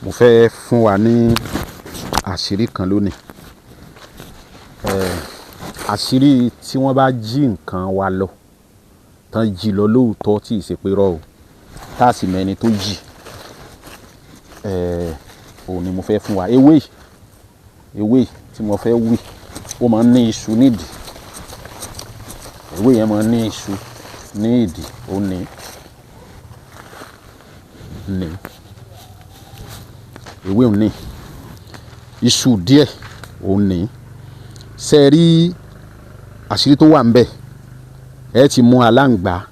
Mo fẹ́ fún wa ní àṣírí kan lónìí. Àṣírí tí wọ́n bá jí nǹkan wa lọ, tán jí lọ lóòótọ́ tí ì ṣe pé rọ́ o, tá a sì mọ ẹni tó jí. Òun ni mo fẹ́ fún wa. Ewé, ewé tí mo fẹ́ wí, ó máa ń ní iṣu nídìí. Ewé yẹn máa ń ní iṣu ní ìdí, ó ní, ní. Ewé òun ní. Iṣu díẹ̀ òun ní. Ṣé rí àṣírí tó wà níbẹ̀? Ẹ ti mú aláǹgbá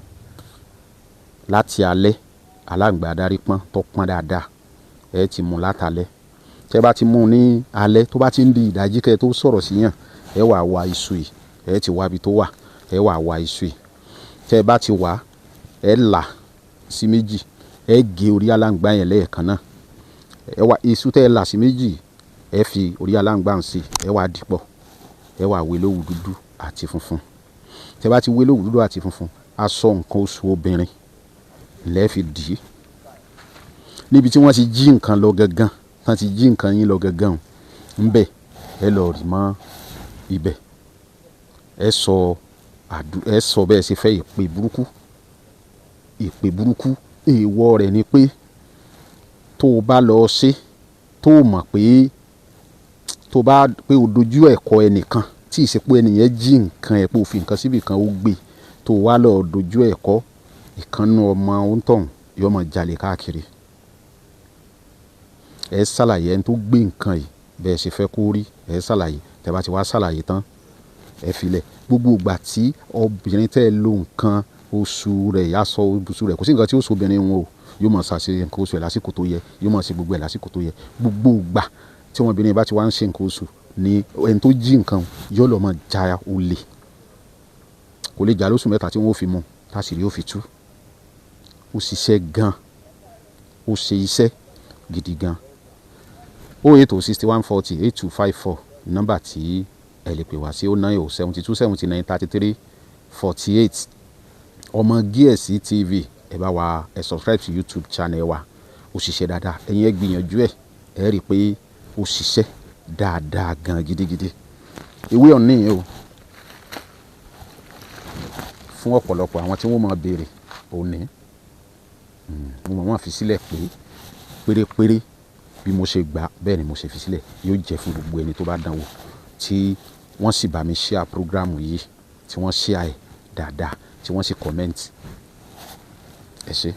láti alẹ́, aláǹgbá adarí pọ́n tó pọ́n dáadáa. Ẹ ti mú látalẹ́. Tẹ bá ti mú ní alẹ́, tó bá ti ń di ìdájí kẹ́ tó sọ̀rọ̀ sí yàn, ẹ wà wá iṣu yìí. Ẹ ti wá ibi tó wà, ẹ wà wá iṣu yìí. Tẹ bá ti wá, ẹ là sí méjì, ẹ gé orí aláǹgbá yẹn lẹ́ẹ̀kan náà. Ẹ wá iṣu tẹ là sí méjì, ẹ fi orí aláǹgbá ń sí, ẹ wá dìpọ̀. Ẹ wá wé lówù dúdú àti funfun. Tẹ bá ti wé lówù dúdú àti funfun, aṣọ nǹkan oṣù obìnrin lẹ fi dì í. Níbi tí wọ́n ti jí nǹkan lọ gangan, tán ti jí nǹkan yín lọ gangan, ńbẹ ẹ lọ rì mọ́ ibẹ̀. Ẹ sọ ẹ sọ bẹ́ẹ̀ ṣe fẹ́ ìpè burúkú. Ìpè burúkú, èèwọ̀ rẹ̀ ni pé tó o bá lọ ṣe, tó o mọ̀ pé tó bá pé o dojú ẹ̀ kọ ẹnìkan tí ì ṣe pé ẹni yẹn jí nǹkan ẹ pé o fi nǹkan síbi kan ó gbé, tó wá lọ dojú ẹ̀ kọ, ìkan nínú ọmọ òǹtọ̀ún yóò máa jalè káàkiri. Ẹ ṣàlàyé ẹni tó gbé nǹkan yìí bẹ́ẹ̀ ṣe fẹ́ kó rí, ẹ ṣàlàyé. Tẹ bá ti wá ṣàlàyé tán, ẹ fi lẹ̀. Gbogbo ìgbà tí obìnrin tẹ́ ẹ lo nǹkan oṣù rẹ̀, aṣọ oṣù rẹ̀, kò sí nǹkan tí ó so obìnrin wọn o. Yóò máa ṣàṣe nǹkan oṣù ẹ̀ lásìkò tó yẹ, yóò máa ṣe gbogbo ẹ̀ lásìkò tó yẹ. Gbogbo ìgbà tí ọmọbìnrin bá ti wá ń ṣe nǹkan oṣù ni ẹni tó jí nǹkan yóò lọ máa ja olè. Kò lè jà lóṣù mẹ́ta tí wọ́n ó fi mú, táṣìírí ó fi tú. Ó ṣiṣẹ́ gan, ó ṣe iṣẹ́ gidi gan. 080 61 40 8254 nọ́mbà tí ẹ lè pè wá sí 090 72 79 33 48. Ọmọ Gíẹ̀sì TV, ẹ bá wa ẹ subscribe sí YouTube channel wa. Ó ṣiṣẹ́ dáadáa. Ẹ̀yin ẹ gbìyànjú ẹ̀, ẹ rí i pé ó ṣiṣẹ́ dáadáa gan gidigidi. Ewé ọ̀ní o. Fún ọ̀pọ̀lọpọ̀ àwọn tí wọ́n máa béèrè, òní. Mo máa fi sílẹ̀ pé pérépéré bí mo ṣe gbà bẹ́ẹ̀ ni mo ṣe fi sílẹ̀. Yóò jẹ́ fún gbogbo ẹni tó bá dánwò tí wọ́n sì bá mi share program yìí, tí wọ́n share ẹ̀ dáadáa, tí wọ́n sì comment. Ẹ ṣé.